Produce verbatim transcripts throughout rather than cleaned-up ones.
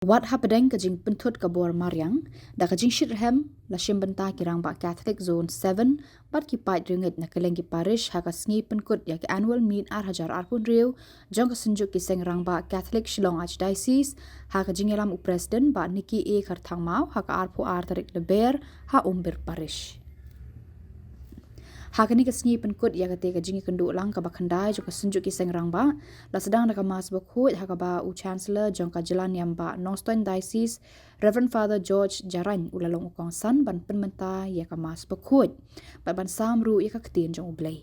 Wat hapdeng ka jingpynthut ka bor mariang, da ka jingshitrhem la shim bynta ki rangbah Catholic Zone seven bad ki paid riewngeit na kylleng ki parish ha ka sngi pynkut ïa ka annual meet ar hajar arphew hynriew jong ka Synjuk ki Seng Rangbah Catholic Shillong Archdiocese, ha ka jingïalam u President Bah Nicky A Kharthangmaw ha ka arphew ar tarik Lber ha Umbir Parish. Ha kane ka sngi pynkut ïa kata ka jingïakynduh lang kaba khyndai jong ka Synjuk ki Seng Rangbah, la sdang da ka Mass bakhuid ha kaba u Chancellor jong ka Jylla Niam Bah Nongstoiñ Diocese, Reverend Father George Jarain u la long u kongsan ban pynmynta ïa ka Mass bakhuid bad ban sam ruh ïa ka ktien jong U Blei.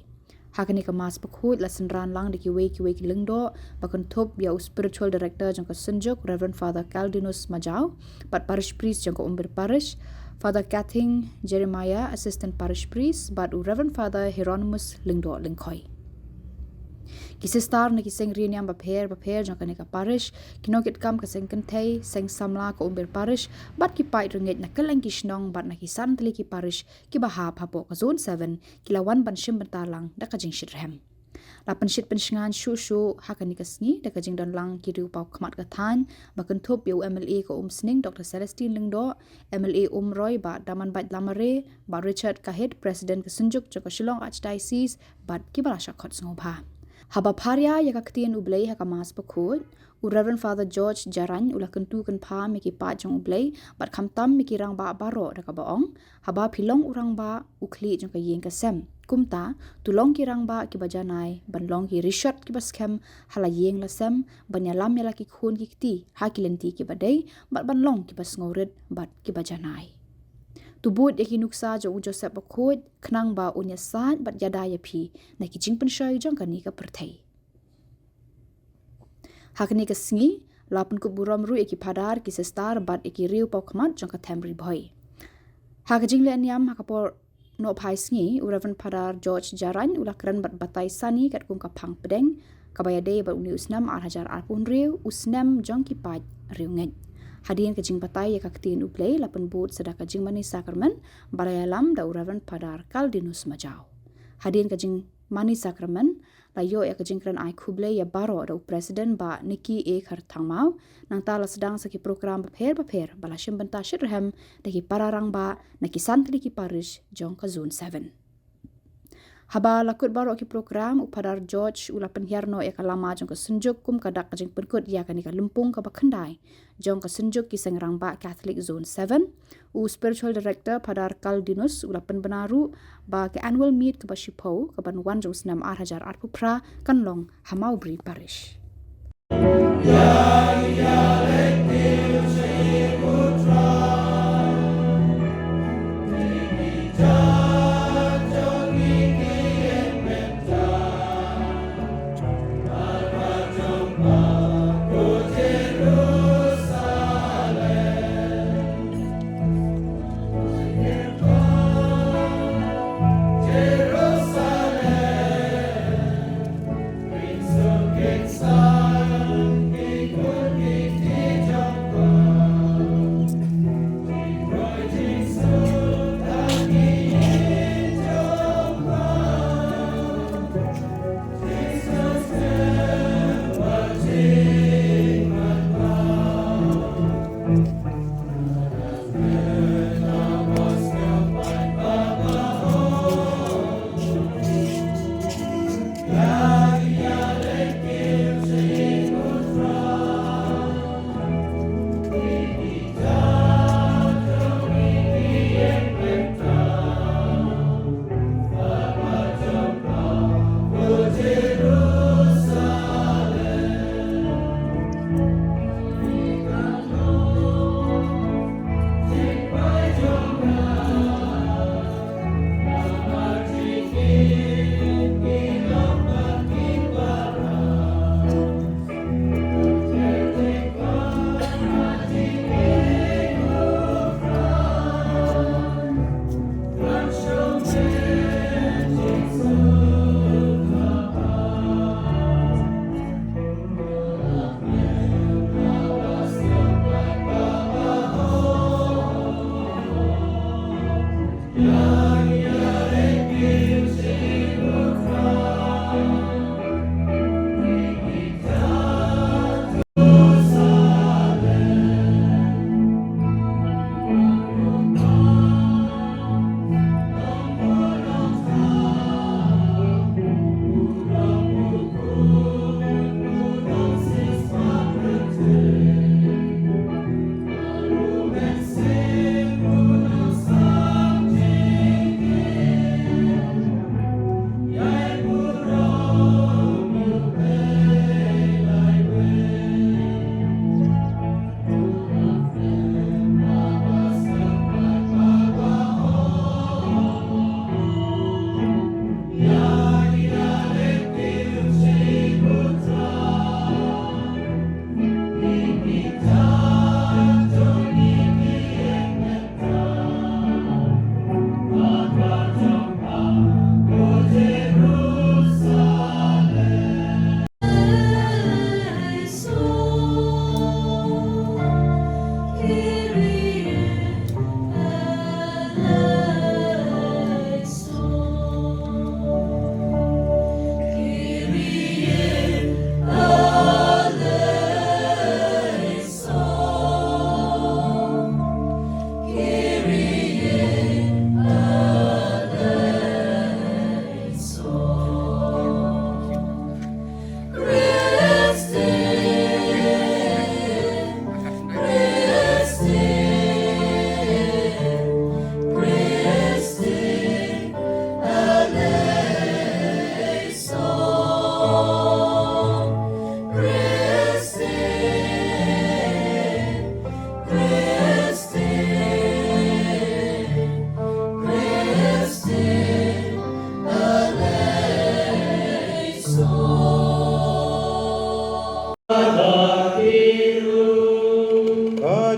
Ha kane ka Mass bakhuid la synran lang da kiwei kiwei ki lyngdoh, ba kynthup ïa u Spiritual Director jong ka Synjuk, Reverend Father Caldinus Majaw, bad Parish Priest jong ka Umbir Parish, Father Kathing Jeremiah, Assistant Parish Priest, bad u Reverend Father Hieronymus Lyngdoh Lyngkhoi. Ki sister na ki seng riewniam bapher bapher jong kane ka parish, ki nongkitkam ka seng kynthei, seng samla ka Umbir Parish, bad ki paid riewngeit na kylleng ki shnong bad na ki san tylli ki parish kiba hap hapoh ka Zone seven, ki la wan ban shim bynta lang da ka jingshitrhem. La pynshit pynshngaiñ shuh shuh ha kane ka sngi da ka jingdon lang ki riew paw khmat ka thaiñ, ba kynthup ïa u M L A ka Umsning Doctor Celestine Lyngdoh, M L A Umroi Bah Damanbait Lamare, Bah Richard Kahit, President ka Synjuk jong ka Shillong Archdiocese, bad kiba la shah khot sngewbha. Haba pharia ïa ka ktien U Blei ha ka Mass bakhuid, u Reverend Father George Jarain u la kyntu kynpham ïa ki paid jong U Blei bad khamtam ïa ki rangbah baroh da kaba ong, haba phi long u rangbah u khlieh jong ka ïing ka sem, kumta to long ki rangbah kiba janai, ban long ki rishot kiba skhem ha la ïing la sem, ban ïalam ïa la ki khun ki kti ha ki lynti kiba dei, bad ban long kiba sngewrit bad kiba janai. To bud ïa ki nuksa jong u Joseph bakhuid, khnang ba un ïasaid bad ïada ïa phi na ki jingpynshoi jong kane ka pyrthei. Ha kane ka sngi la pynkup burom ruh ïa ki phadar, ki sister bad ïa ki riew paw khmat jong ka Them Ri Bhoi. Ha ka jingleh niam ha ka por nohphai sngi, u Reverend Father George Jarain u la kren bad batai sani katkum ka phang pdeng kaba ïadei bad une u snem ar hajar arphew hynriew, u snem jong ki paid riewngeit. Hadien ka jingbatai ïa ka ktien U Blei, la pynbud sa da ka jingmane sakramen ba la ïalam da u Reverend Father Caldinus Majaw. Hadien ka jingmane sakramen, la ïoh ïa ka jingkren ai khublei ïa baroh da u President Bah Nicky A Kharthangmaw. Nangta la sdang sa ki program bapher bapher ba la shim bynta shitrhem da ki para rangbah na ki san tylli ki parish jong ka Zone seven. Haba la kut baroh ki program, u Father George u la pynhiar noh ïa ka lama jong ka Synjuk kum ka dak ka jingpynkut ïa kane ka lympung kaba khyndai jong ka Synjuk ki Seng Rangbah Catholic Zone seven. U Spiritual Director Father Caldinus u la pynbna ruh ba ka annual meet kaba shiphew kaban wan jong u snem ar hajar arphew phra kan long ha Mawbri Parish.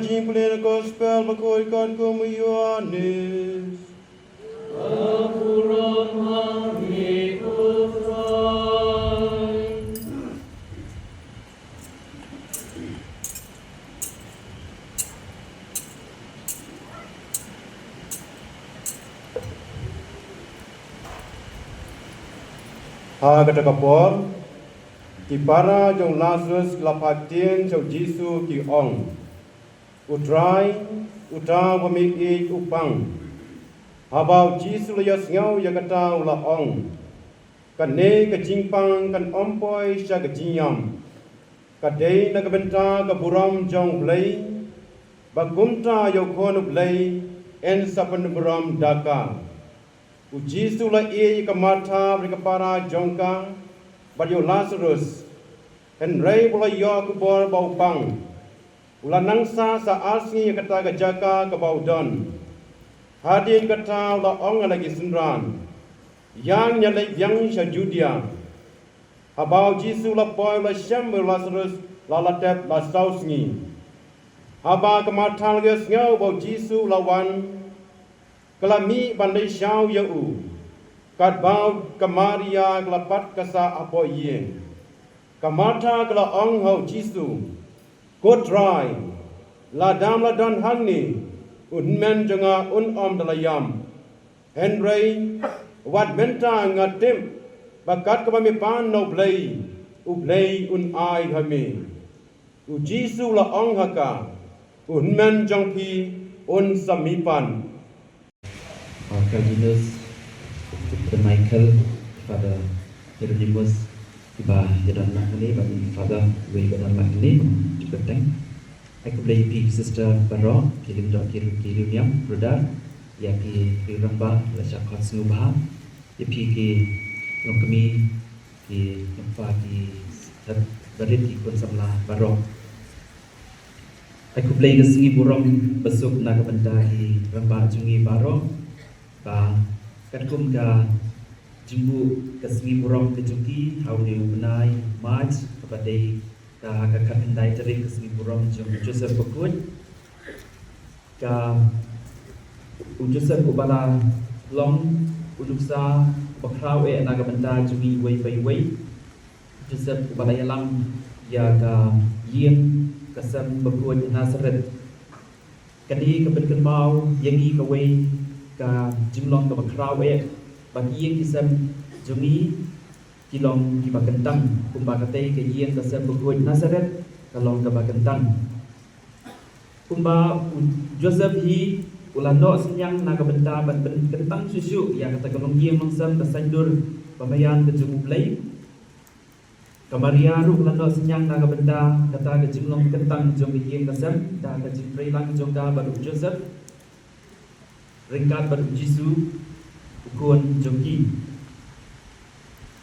Jingpule na gospel bakoi katkum u Ïoannis. Ha kata ka por, ki para jong Lasarus ki la phah ktien sha u Jisu ki ong, U Trai, uta uba me ïeit u pang. Haba u Jisu u la ïohsngew ïa kata u la ong, Kane ka jingpang kan ym poi sha ka jingïam. Ka dei na ka bynta ka burom jong U Blei, ba kumta ïa u Khun U Blei yn sa pynburom da ka. U Jisu u la ïeit ïa ka Martha bad ïa ka para jong ka, bad ïa u Lasarus. Hynrei ba u la ïoh khubor ba u pang, u la nang sah sa ar sngi ha kata ka jaka kaba u don. Hadien kata u la ong ha la ki synran, Ïa ngin ïaleit biang sha Judia. Haba u Jisu u la poi u la shem ba u Lasarus la la tep la saw sngi. Haba ka Martha la ïohsngew ba u Jisu u la wan, ka la mih ban leit shaw ïa u. Katba ka Maria ka la pat ka sah hapoh ïing. Ka Martha ka la ong ha u Jisu, Ko Trai, lada me la don hangne, u hynmen jong nga un ym da la ïam. Hynrei wat mynta nga tip ba kat kaba me pan na U Blei, U Blei un ai ha me. U Jisu u la ong ha ka, U hynmen jong phi un sa mih pat. Father Cardinus, Father Michael, Father Hieronymus, kiba ïadon lang hangne, bad Father wei ba don lang hangne, ju kyrteng. Ai khublei ïa phi ki sister baroh, ki lyngdoh ki ri-, ki riewniam, brother, ïa ki riew rangbah, la shah khot sngewbha, ïa phi ki longkmie, ki lyngkpa, ki dad barit, ki khun samla baroh. Ai khublei ka sngi burom basuk na ka bynta ki rangbah jong ngi baroh. Ba katkum ka jingbuh ka sngi burom ka jong ki ha une u bnai March, kaba dei ka ha ka khatkhyndai tarik ka sngi burom jong u Joseph Bakhuid. Ka u Joseph uba la long u nuksa ba khraw eh na ka bynta jong ngi iwei pa iwei. Joseph uba la ïalam ïa ka ïing ka sem bakhuid Nazareth. Kane ka pynkynmaw ïa ngi kawei ka jinglong kaba khraw eh, ba ki ïing ki sem jong ngi ki long kiba kyntang, kumba katei ka ïing ka sem bakhuid Nazareth ka long kaba kyntang. Kumba u Joseph hi u la noh synñiang na ka bynta ban pynkyntang shuh shuh ïa kata ka longïing longsem ka saiñdur bamaian ka jong U Blei. Ka Maria ruh ka la noh synñiang na ka bynta kata ka jinglong kyntang jong ka ïing ka sem, da ka jingtrei lang jong ka bad u Joseph, ryngkat bad u Jisu, u khun jong ki.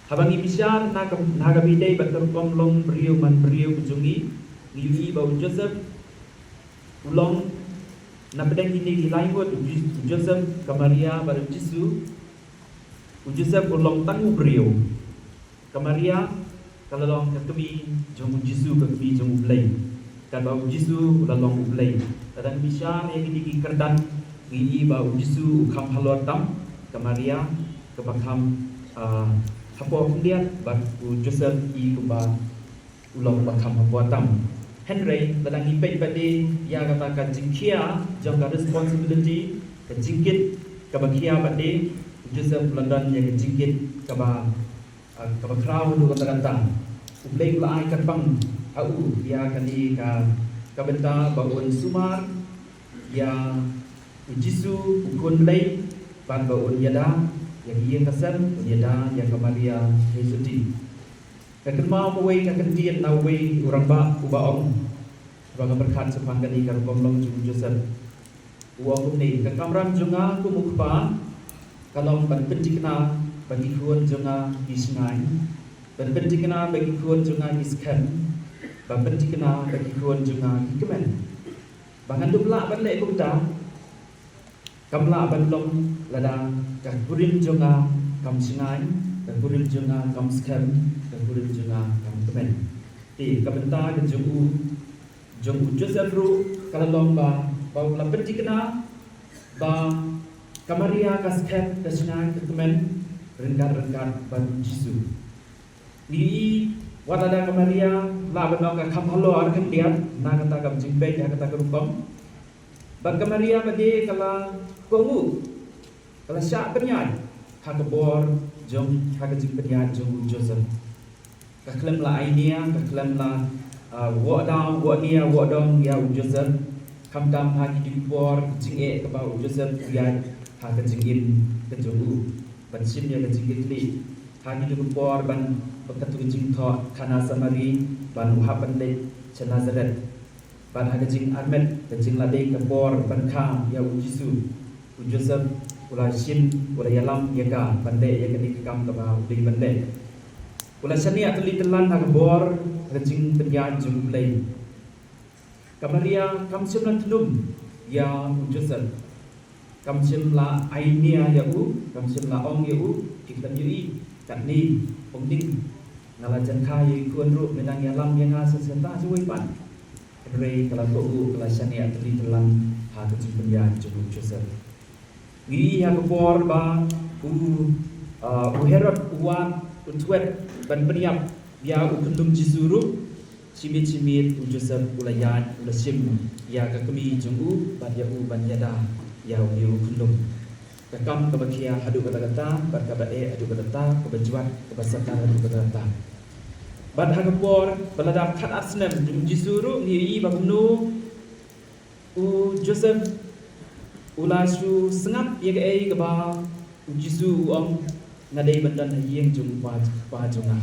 Haba ngi bishar na ka, na kaba ïadei bad ka rukom long briew man briew ka jong ngi, ngi ïohi ba u Joseph u long, na pdeng kine ki lai ngut, u Jis-, u Joseph, ka Maria bad u Jisu. U Joseph u long tang u briew. Ka Maria ka la long ka kmie jong u Jisu, ka kmie jong U Blei. Katba u Jisu u la long U Blei. Lada ngi bishar ïa kine ki kyrdan, ngi ïohi ba u Jisu u kham halor tam, ka Maria kaba kham, ah, hapoh khyndiat, bad u Joseph hi kumba u long ba kham hapoh tam. Hynrei lada ngi peit pat de ïa kata ka jingkhia jong ka responsibility, ka jingkit kaba khia pat de, u Joseph u la don ïa ka jingkit kaba, ah, kaba khraw haduh katta katta. U Blei u la ai kyrpang ha u ïa kane ka, ka bynta ba un sumar ïa u Jisu u Khun Blei, bad ba un ïada ïa ka ïing ka sem, un ïada ïa ka Maria Theisotti. Nga kynmaw kawei ka kyntien na uwei u rangbah uba ong, haba nga pyrkhat shaphang kane ka rukom long jong u Joseph. U ong kumne, ka kamram jong nga kum u kpa ka long ban pynthikna ba ki khun jong nga ki shngaiñ, ban pynthikna ba ki khun jong nga ki skhem, ban pynthikna ba ki khun jong nga ki kmen. Ba ngan dup lah ban leh kumta, kam lah ban long lada ka kurim jong nga kam shngaiñ, ka kurim jong nga kam skhem, ka kurim jong nga kam kmen. Te ka bynta ka jong u, jong u Joseph ruh, Ka la long ba, ba u la pynthikna ba ka Maria ka skhem ka shna ka kmen ryngkat ryngkat bad u Jisu. Ngi i wat lada ka Maria lah ban long ka kham halor khyndiat na kata ka jingpeit ha kata ka rukom. Bad ka Maria ba dei ka la kohnguh, ka la shah pynïaid ha ka bor jong, ha ka jingpynïaid jong u Joseph. Ka khlem la ai nia, ka khlem la, ah, woh daw, woh nia, woh dong ïa u Joseph. Khamtam ha kito ki por jingeh kaba u Joseph u ïaid ha ka jingim ka jong u ban shim ïa ka jingkitkhlieh. Ha kito ki por ban, ba katto ka jingthoh Kana Samari, ban u hap ban leit sha Nazareth. Bad ha ka jingarmet, ka jinglade ka por ban kha ïa u Jisu, u Joseph u la shim, u la ïalam ïa ka ban leh ïa kane ka kam kaba u dei ban leh. U la shaniah tylli tyllan ha ka bor, ha ka jingpynïaid jong U Blei. Ka Maria kam shym la thnum ïa u Joseph. Kam shym la ai nia ïa u, kam shym la ong ïa u, phi khlem ïohi, katne, ong ding, nga la jan kha ïa i khun ruh, me dang ïalam ïa nga shisha shisha, shuwei pat. Hynrei ka la kohnguh, ka la shaniah tylli tyllan ha ka jingpynïaid jong u Joseph. Ngi i ha ka por ba u, ah, u Herod u wad, u thwet ban pynïap ïa u khyndung Jisu ruh, shi miet shi miet u Joseph u la ïaid, u la shim ïa ka kmie jong u bad ïa u ban ïada ïa u, ïa u khyndung. Ka kam kaba khia haduh katta katta, bad kaba eh haduh katta katta, kaba jwat, kaba satar haduh katta katta. Bad ha ka por ba la dap khatar snem jong u Jisu ruh, ngi i ba kumno u Joseph u la shu sngap ïa kaei kaba u Jisu u ong, nga dei ban don ha ïing jong u Kpa, Kpa jong nga.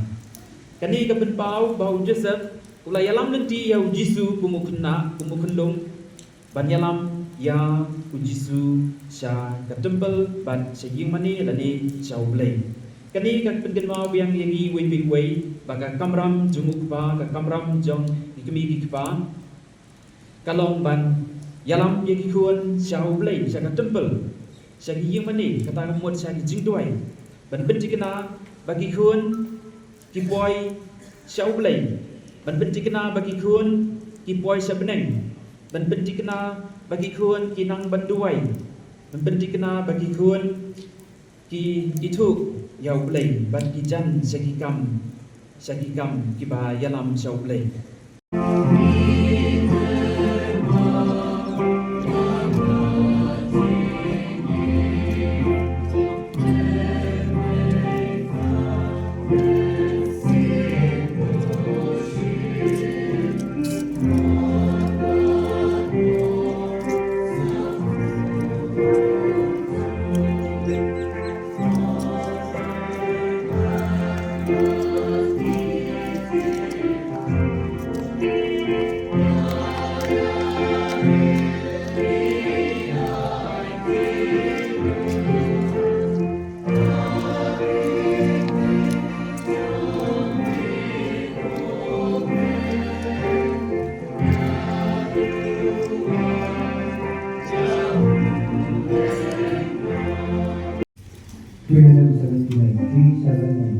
Kane ka pynpaw ba u Joseph u la ïalam lynti ïa u Jisu kum u khynnah, kum u khyndung, ban ïalam ïa u Jisu sha ka temple bad sha ïing mane lane sha U Blei. Kane ka pynkynmaw biang ïa ngi iwei pa iwei ba ka kamram jong u kpa, ka kamram jong ki kmie ki kpa, ka long ban ïalam ïa ki khun sha U Blei, sha ka temple, sha ki ïing mane, kata ka mut sha ki jingduwai. Ban pynthikna ba ki khun ki poi sha U Blei. Ban pynthikna ba ki khun ki poi sha bneng. Ban pynthikna ba ki khun ki nang ban duwai. Ban pynthikna ba ki khun ki, ki thuh ïa U Blei, bad ki jan sha ki kam, sha ki kam kiba ïalam sha U Blei. Three hundred seventy-nine, three seven nine.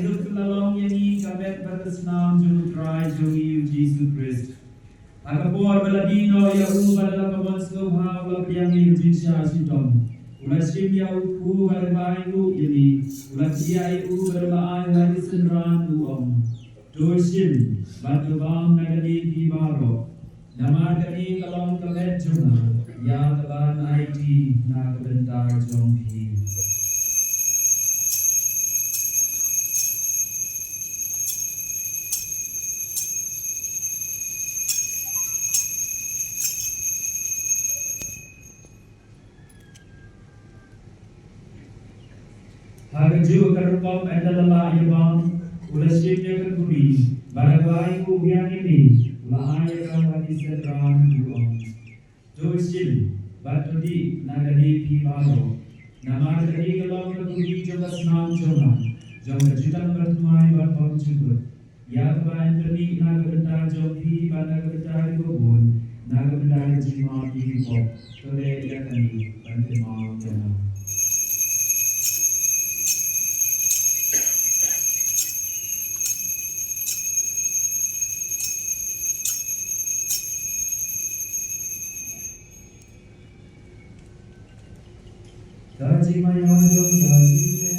Ka la long ïa ngi ka met bad ka snam jong U Trai jong ngi U Jisu Khrist. Ha ka por ba la dih noh ïa u bad la ka mon sngewbha u la pdiang ïa ka jingshah shitom. U la shim ïa u kpu bad la ai ruh ïa ngi. U la kyiah ïa u bad la ai ha ki synran u ong, to shim bad to bam na kane phi baroh. Namar kane ka long ka met jong nga, ïa kaban aiti na ka bynta jong phi. Ha kajuh ka rukom ynda la lah ïa bam, u la shim ïa ka kuri, bad haba ai u biang ïa me, u la ai ïa ka ha ki synran u ong, to shim bad to dih na kane phi baroh. Namar kane ka long ka kuri jong ka snam jong nga, jong ka jutang bathymmai bad bymjukut. Ïa kaba yn pynmih na ka bynta jong phi bad na ka bynta ki babun, na ka bynta ka jingmap ïa ki pop. To leh ïa kane ban kynmaw ïa nga. Ka jingmaïa jong ka jingeh.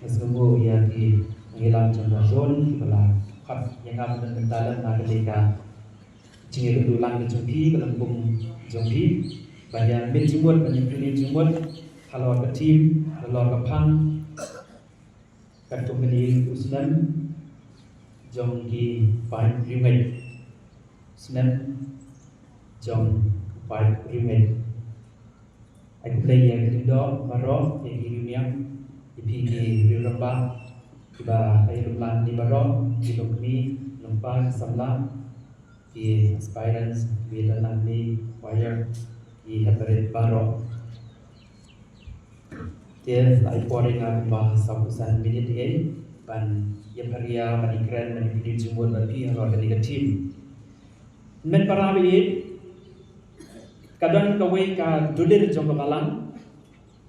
Nga sngewnguh ïa ki nongïalam jong ka zone kiba la khot ïa nga ban don bynta lem ha kane ka jingïakynduh lang ka jong phi, ka lympung jong phi, ban ïa mih jingmut, ban ïa pynlong jingmut halor ka theme, halor ka phang, katkum kane u snem jong ki paid riewngeit. Snem jong ki paid riewngeit. Ai khublei ïa ki lyngdoh baroh, ïa ki riewniam, ïa phi ki riew rangbah kiba ai lum lang ni baroh, ki longkmie longpa, ki samla, ki aspirants, ki don lang ni choir, ki hep barit baroh. Te la ai por ïa nga kumba sawphew san minit ïa ban ïapher ïa, ban ïakren, ban ïapynlong jingmut bad phi halor kane ka theme. Mynta para baieit, ka don kawei ka dulir jong ka balang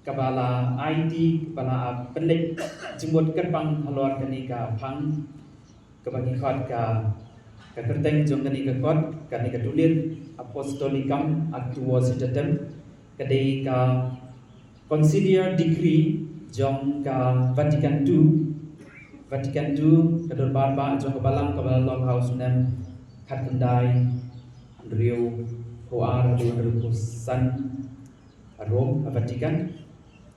kaba la aiti, kaba la pynleit jingmut kyrpang halor kane ka phang, kaba ngi khot ka, ka kyrteng jong kane ka kot, kane ka dulir, Apostolicam Actuositatem, ka dei ka Conciliar Decree jong ka Vatican two. Vatican two, ka dorbar bah jong ka balang kaba la long ha u snem khatkhyndai hynriewphew ar haduh hynriewphew san ha Rome, ha Vatican.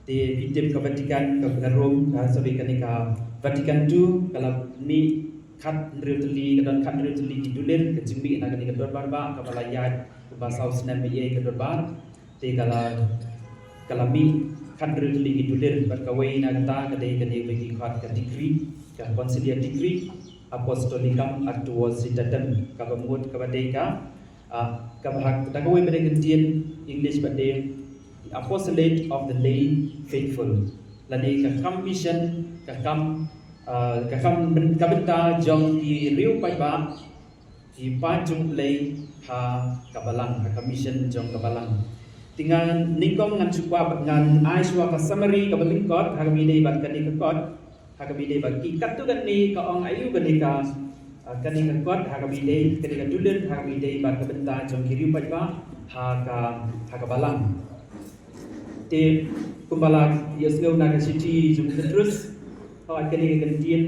Te phi tip ka Vatican, ka, ka Rome, ka, sorry, kane ka Vatican two ka la mih khathynriew tylli, ka don khathynriew tylli ki dulir ka jingmih na kane ka dorbar bah kaba la ïaid kumba saw snem bad ïa ka dorbar. Te ka la, ka la mih khathynriew tylli ki dulir, bad kawei na kata ka dei kane ba ngi khot ka decree, ka Conciliar Decree Apostolicam Actuositatem, kaba mut kaba dei ka, ah, kaba ha, da kawei pat ka ktien English pat dei Apostolate of the Lay Faithful, lane ka kam mission, ka kam, ah, ka kam byn-, ka bynta jong ki riew paidbah, ki paid jong U Blei ha ka balang, ha ka mission jong ka balang. Te ngan, nyngkong ngan shu kwah, ngan ai shuwa ka summary kaba lyngkot ha kaba ïadei bad kane ka kot, ha kaba ïadei bad ki katto katne ka ong aïu kane ka, ah, kane ka kot, ha kaba ïadei, kane ka dulir, ha kaba ïadei bad ka bynta jong ki riew paidbah ha ka, ha ka balang. Te kumba la ïohsngew na ka shithi jong u Petrus, ha kane ka ktien.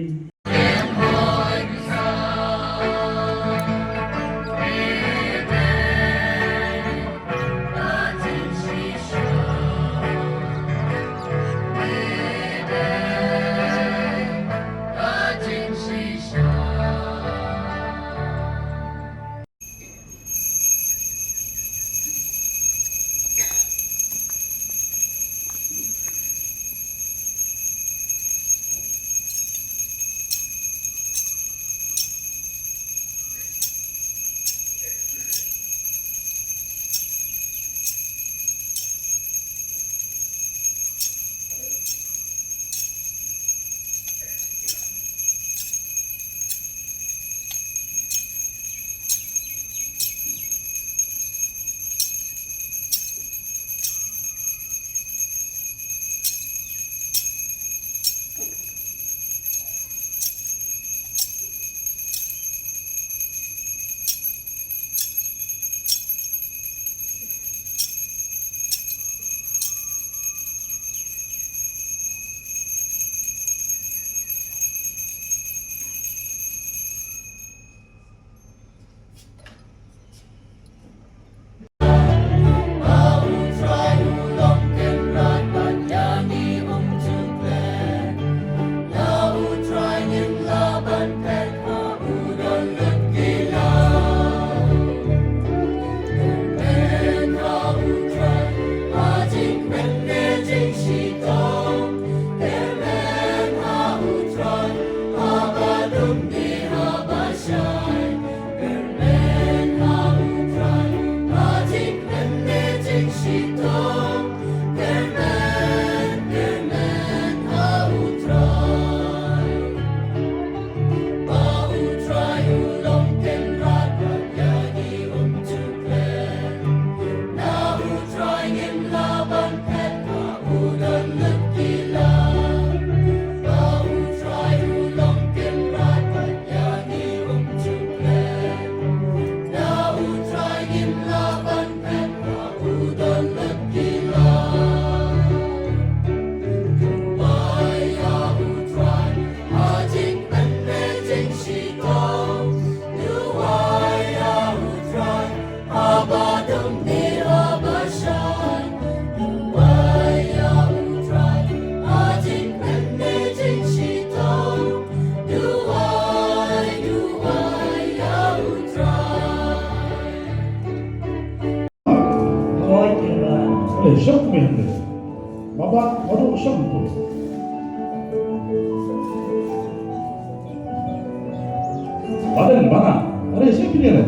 Baden bana, are sha phi ne le.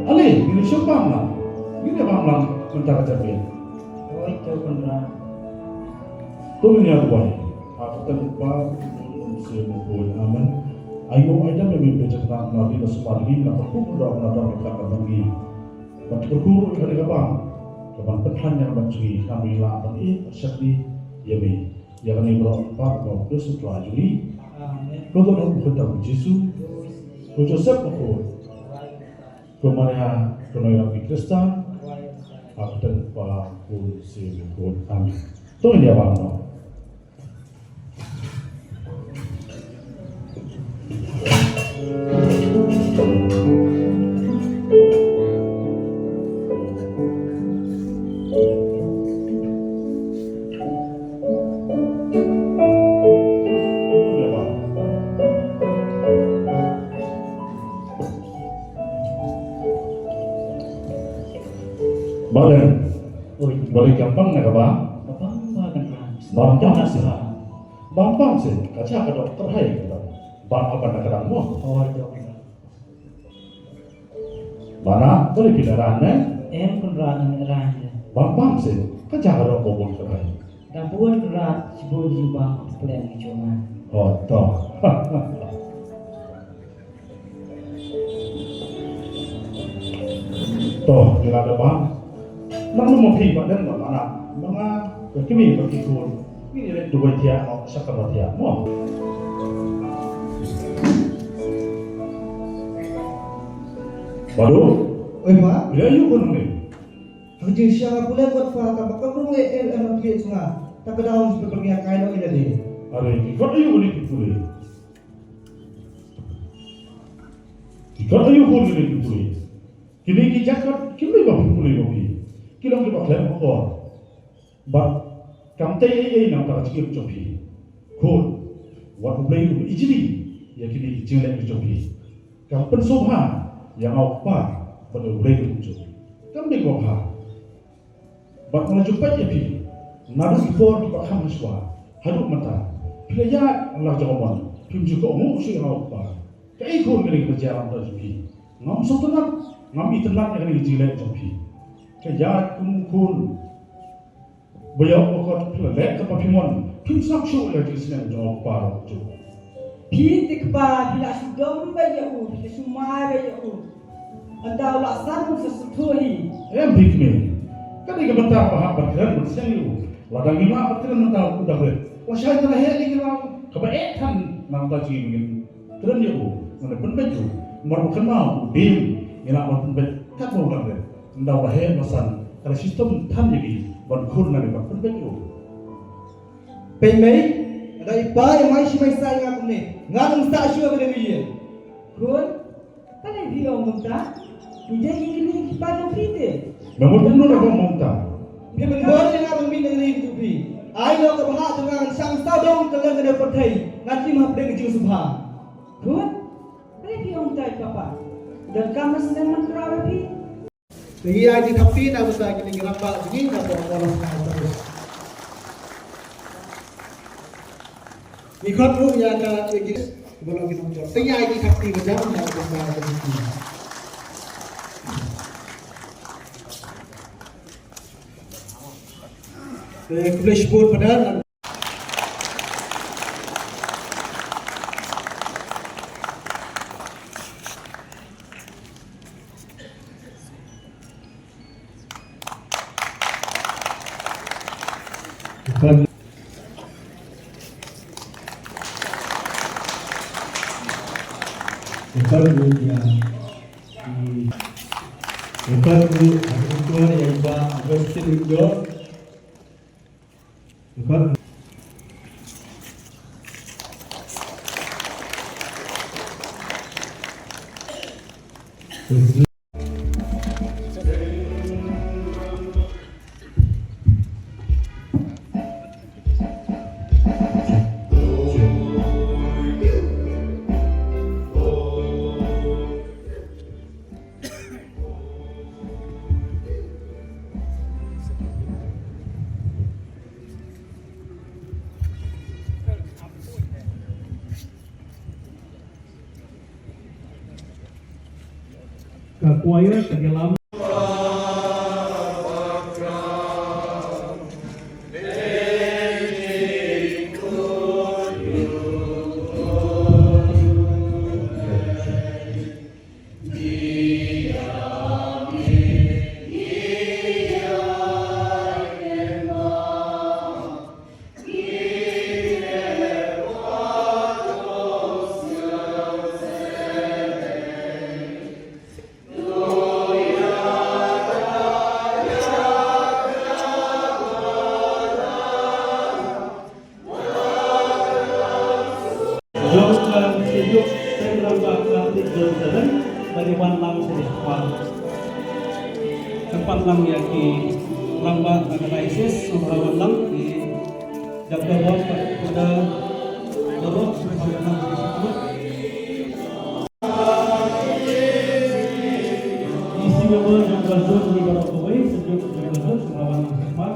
Ale, ngin ïa shong bam lang. Ngin ïa bam lang mynta ka jingpynim. Hooid to Kynrad. To ngin ïa duwai. Ha ka kyrteng u Kpa, u Khun, u Mynsiem Bakhuid. Amen. Aïu aïdem ïa ngi phi jingkyrkhu na ka bynta ka sumar ngi, na ka puk na ka dong ka ka ngi. Bad kyrkhu ruh ïa kane ka bam. Ka ban pynthikna ïa ka bam jong ngi, khnang ba ngin lah ban ïeit shakri ïa me. Ïa kane baroh Kpa, Kpa, Kpa, Kpa, Kpa, Kpa, Amen. Ko Don, ko Don Jisu, ko Joseph, ko, ko Maria, ko Noya, ko Kristan, ha ka kyrteng Kpa, Khun, Mynsiem Bakhuid. Amen. To ngin ïa bam noh. Baden. Oi. Baden ka pang na ka bam? Ka pang ba kan. Bam pang seh. Bam pang seh. Ka jaka dok kyrhai ka dok. Bam apa na ka dang mo? Hooid dok. Bana, to le phi la ran ne? Em Kynrad, nga la ran ne. Bam pang seh. Ka jaka dok ba bun kyrhai. Dang bun Kynrad, shibun jingbam pynpleng ki jong nga. Oh, to. To, ngi la dep bam. Nang lum ma phi ba dang ba mana. Ma nga, ka kmie ba ki khun. Ngi leh duwai thiah, oh, sa ka ba thiah. Mo. Badu. Oi, pa. Ïa, ïa, khun ni. Ka jingshisha nga pule kot pa, ka ba ka brung eh, eh, eh, ma phi jong nga. Ta ka daw, sa ka ba ngi ïa kai noh ïa lade. Are, ki kot aïu ni ki pule. Ki kot aïu khun kine ki pule. Kine ki jaka kim dei ba phi pule ba phi. Ki long kiba khlem akor. Bad kam tei ei ei na ka jingim jong phi. Khun. Wat U Blei un ijli ïa kine ki jingleh jong phi. Kam pynsngewbha ïa nga u kpa bad U Blei un jop. Kam dei ba bha. Bad nga la ju peit ïa phi naduh ki por kiba kham hashwa haduh mynta. Phi la ïaid la jong mon, phim ju kohnguh shuh ïa nga u kpa. Kaei khun kane kaba jia mynta jong phi? Ngam sngewtynnat, ngam itynnat ïa kane ka jingleh jong phi. Ka ïaid kum u khun ba ïoh ba kot, phi la leh kaba phi mon, phim sngap shuh ïa ka jingsneng jong u kpa ruh jong. Phi te kpa, phi la shu dom beit ïa u, phi la shu mai beit ïa u. Ynda u la san u sa sngewthuh hi. Em phi kmie. Ka dei ka bynta ba hap ban kren ban sngewthuh ïa u. Lada ngim lah ban kren mynta u dang rit. Lashai te la heh ïa ki rau kaba eh than na ka bynta jong ngi ba ngin kren ïa u. Ngan pynbeit ïa u. Namar ba kynmaw u dieng ngi lah ban pynbeit katba u dang rit. Ynda u la heh ba san ka la shitom than ïa ki ban khun na ka ban pynbeit ïa u. Peit mei, lada i pa i mai shi mai sa ïa nga kumne, ngan ym sah shuh ka dei ïa. Khun, balei phi ong kumta? Ngi dei ki kmie ki kpa jong phi te. Namar kumno la ong kumta? Phi pynbor ïa nga ban mih na ka ri jong phi. Ai noh ka bhah jong nga ngan shang sawdong kylleng ka dei pyrthei, ngan im hapdeng ka jingsngewbha. Khun, balei phi ong kumta ïa papa? Donkam ban sdang ban khraw ïa phi. Ngi ïa ki thapti na bynta kine ki rangbah jong ngi na ka por ka por. Ngi khot ruh ïa ka, ïa ki ba long ki nongjop. Ngi ïa ki thapti ba jam na ka bynta jong ngi. Te khublei shibun paidbah. Kan, kan, ya, i, kan, aku tuan ya, Pak Agustin Indo. Ka choir ka ïalam. Jong ka Synjuk Seng Rangbah Catholic Zone Seven, ba ki wan lang sha Nongpoh. Kyrpad lang ïa ki rangbah na ka diocese, sngewbha wan lang, ki Doctor Bob, Father Borok, sngewbha wan lang sha Nongpoh. Ki seng member jong ka zone, ki baroh kawei, Synjuk jong ka zone, sngewbha wan lang sha Nongpoh.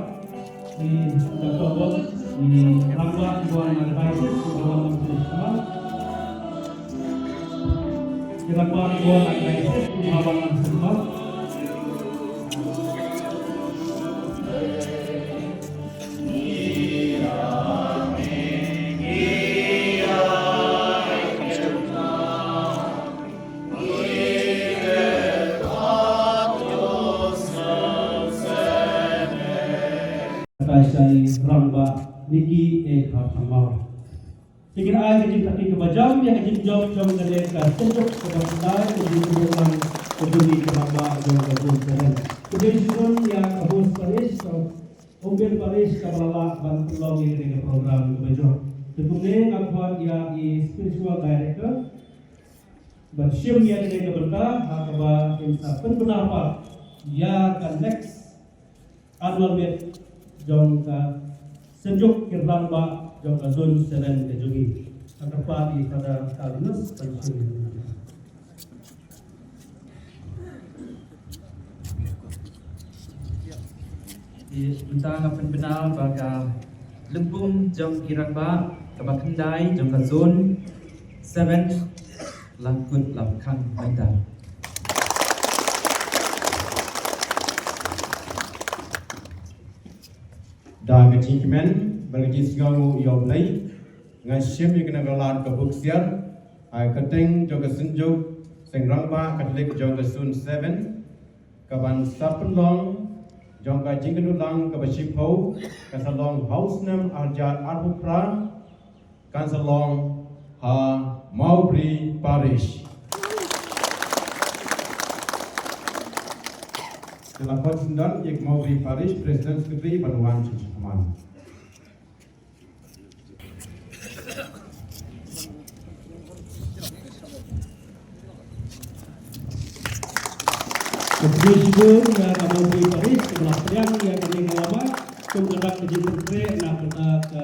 Ki Doctor Bob, ki rangbah ki wan na ka diocese, sngewbha wan lang sha Nongpoh. Ki rangbah ki wan na ka diocese, sngewbha wan lang sha Nongpoh. Kata shai rangbah Nikki A Kharchangma. Te ngin ai ka jingkyrkhu kaba jam ïa ka jingjop jong kane ka synjuk kaba khyndai ka jingkyrkhu lang ka jong ngi ki rangbah jong ka zone seven. Khublei shibun ïa ka host parish, ka Umben Parish kaba la lah ban pynlong ïa kane ka program kaba jop. Te kumne nga kwah ïa i spiritual director ban shim ïa kane ka bynta ha kaba in sa pynbna pat ïa ka next annual meet jong ka Synjuk ki Rangbah jong ka Zone Seven ka jong ngi. Ka kyrpad ïa i Father Carlinus ban shim ïa kane. Ïa, mynta nga pynbna ba ka lympung jong ki rangbah kaba khyndai jong ka Zone Seven la kut la khang mynta. Da ka jingkmen bad ka jingsngew ïa U Blei, nga shim ïa kane ka lad ka buksiar ha ka kyrteng jong ka Synjuk Seng Rangbah Katholik jong ka Zone Seven, kaban sa pynlong jong ka jingkynduh lang kaba shiphew, kan sa long ha u snem arhajar arphew phra, kan sa long ha Mawbri Parish. Te la khot syndon ïa ka Mawbri Parish President Secretary ban wan sha ka man. Ka Mawbri Parish ka la pdiang ïa kane ka lama kum ka dak ka jingpyntrei na ka bynta ka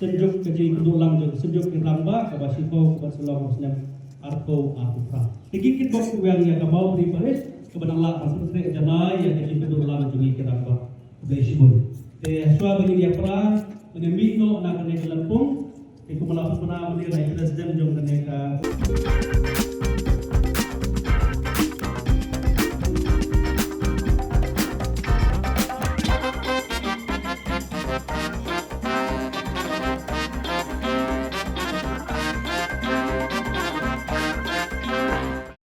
Synjuk ka jingkynduh lang jong Synjuk ki Rangbah kaba shiphew kaba sa long ha u snem arphew arphew phra. Te ki kitbok kiweng ïa ka Mawbri Parish kaba nang lah ban pyntrei janai ïa ka jingkynduh lang jong ngi ki rangbah. Khublei shibun. Te shuwa ba ngin ïa pra, ngin ïa mih noh na kane ka lympung. Te kumba la pynbna mynta na i President jong kane ka